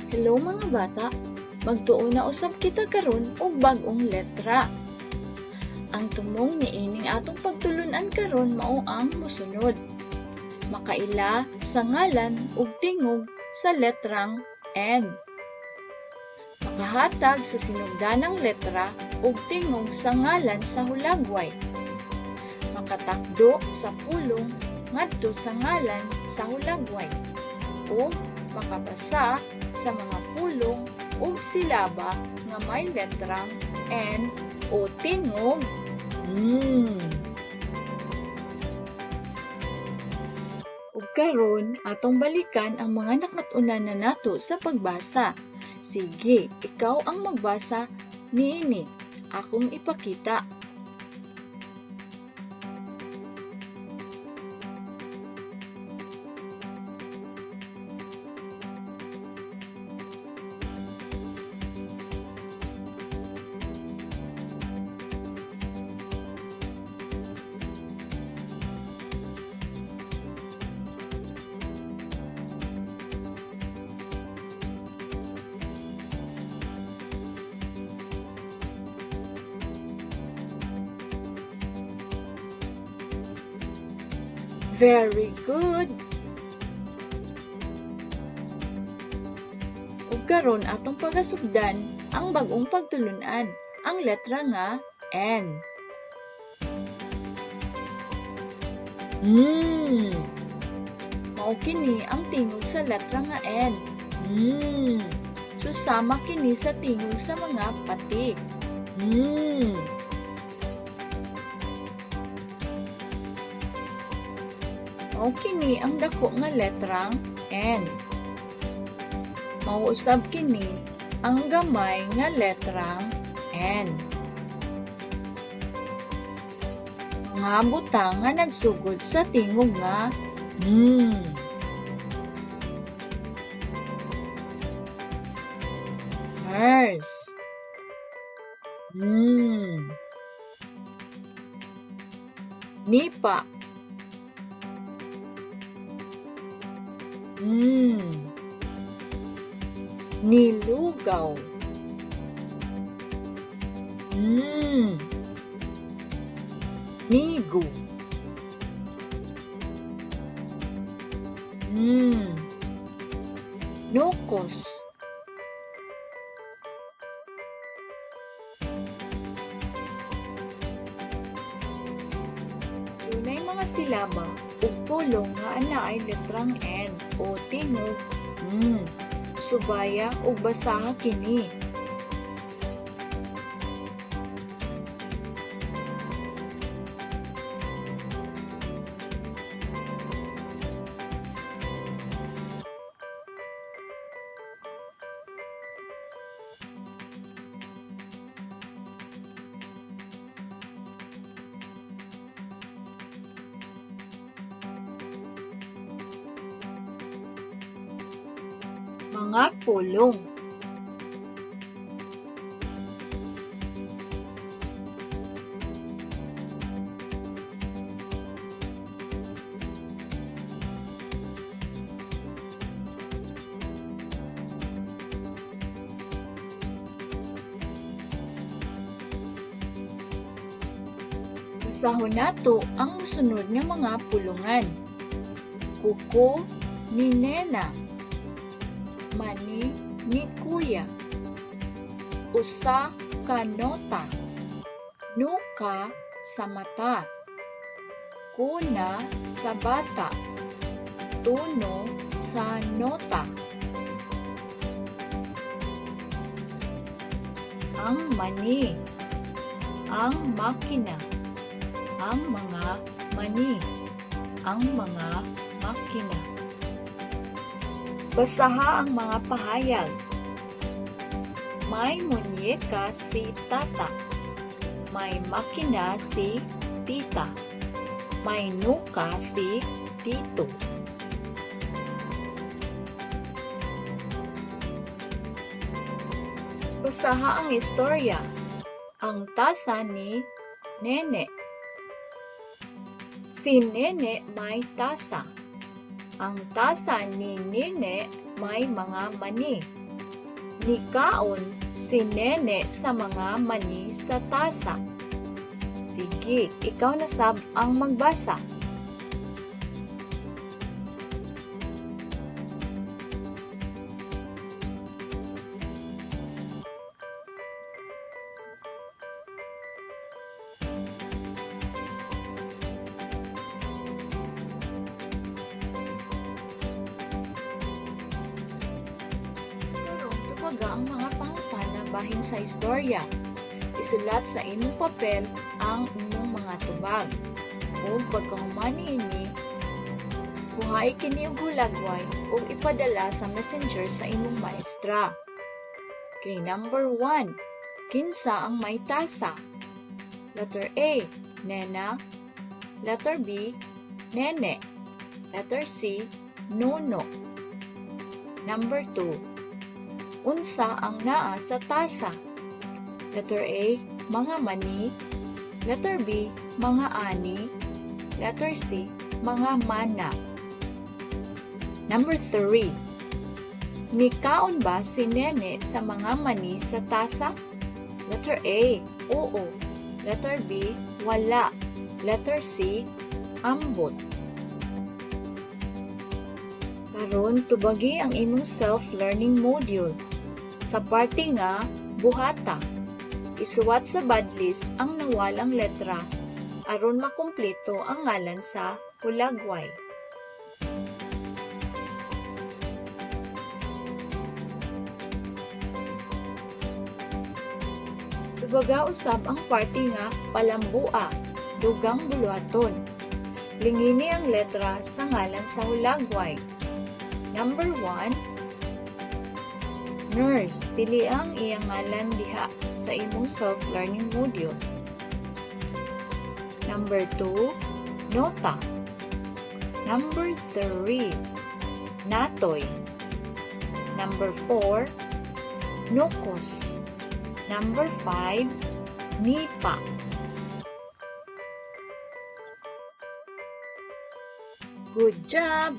Hello mga bata, magtuo na usab kita karon og bag-ong letra. Ang tumong niining atong pagtulunan karon mao ang mosunod. Makaila sa ngalan ug tingog sa letrang N. Makahatag sa sinugdanang letra ug tingog sa ngalan sa hulagway. Makatakdo sa pulong ngadto sa ngalan sa hulagway ug makabasa sa mga pulong ug silaba nga may letrang N o tingog N. Ug karon atong balikan ang mga nakat-unan na nato sa pagbasa. Sige, ikaw ang magbasa niini. Akong ipakita. Very good! Ug karon atong pagasugdan ang bag-ong pagtulunan, ang letra nga N. N. Mao kini ang tingog sa letra nga N. N. Susama kini sa tingog sa mga pati. N. Mao kini ang dako nga letrang N. Mao usab kini ang gamay nga letrang N. Mga butang nga nagsugod sa tingog nga N. Nurse. N. Nipa. N. Nilugaw. N. Nigo. N. Nukos. Dunay mga silaba ug pulong nga anaay letrang N o tingog N. Subaya ug basaha kini. Mga pulong. Basahon nato ang mosunod nga mga pulungan. Kuko ni Nena. Mani ni Kuya. Usa ka nota. Nuka sa mata. Kuna sa bata. Tuno sa nota. Ang mani. Ang makina. Ang mga mani. Ang mga makina. Basaha ang mga pahayag. May munyeka si tata. May makina si tita. May nuka si tito. Basaha ang istorya. Ang tasa ni Nene. Si Nene may tasa. Ang tasa ni Nene may mga mani. Nikaon si Nene sa mga mani sa tasa. Sige, ikaw na sab ang magbasa. Karon, tubaga ang mga pangutana bahin sa istorya. Isulat sa imong papel ang imong mga tubag. Ug pagkahuman niini, kuhae kini og hulagway ug ipadala sa Messenger sa imong maestra. Okay, number 1. Kinsa ang may tasa? Letter A, Nena. Letter B, Nene. Letter C, Nuno. Number 2. Unsa ang naa sa tasa? Letter A, mga mani. Letter B, mga ani. Letter C, mga mana. Number 3. Nikaon ba si Nene sa mga mani sa tasa? Letter A, oo. Letter B, wala. Letter C, ambot. Karon, tubagi ang imong self-learning module. Sa parte nga buhata, isuwat sa bad list ang nawalang letra aron makumpleto ang ngalan sa hulagway. Tubaga usab ang parte nga palambua, dugang buluhaton. Lingini ang letra sa ngalan sa hulagway. Number 1, nurse. Pili ang iyang ngalan diha sa imong self-learning module. Number 2, nota. Number 3, natoy. Number 4, nukos. Number 5, nipa. Good job!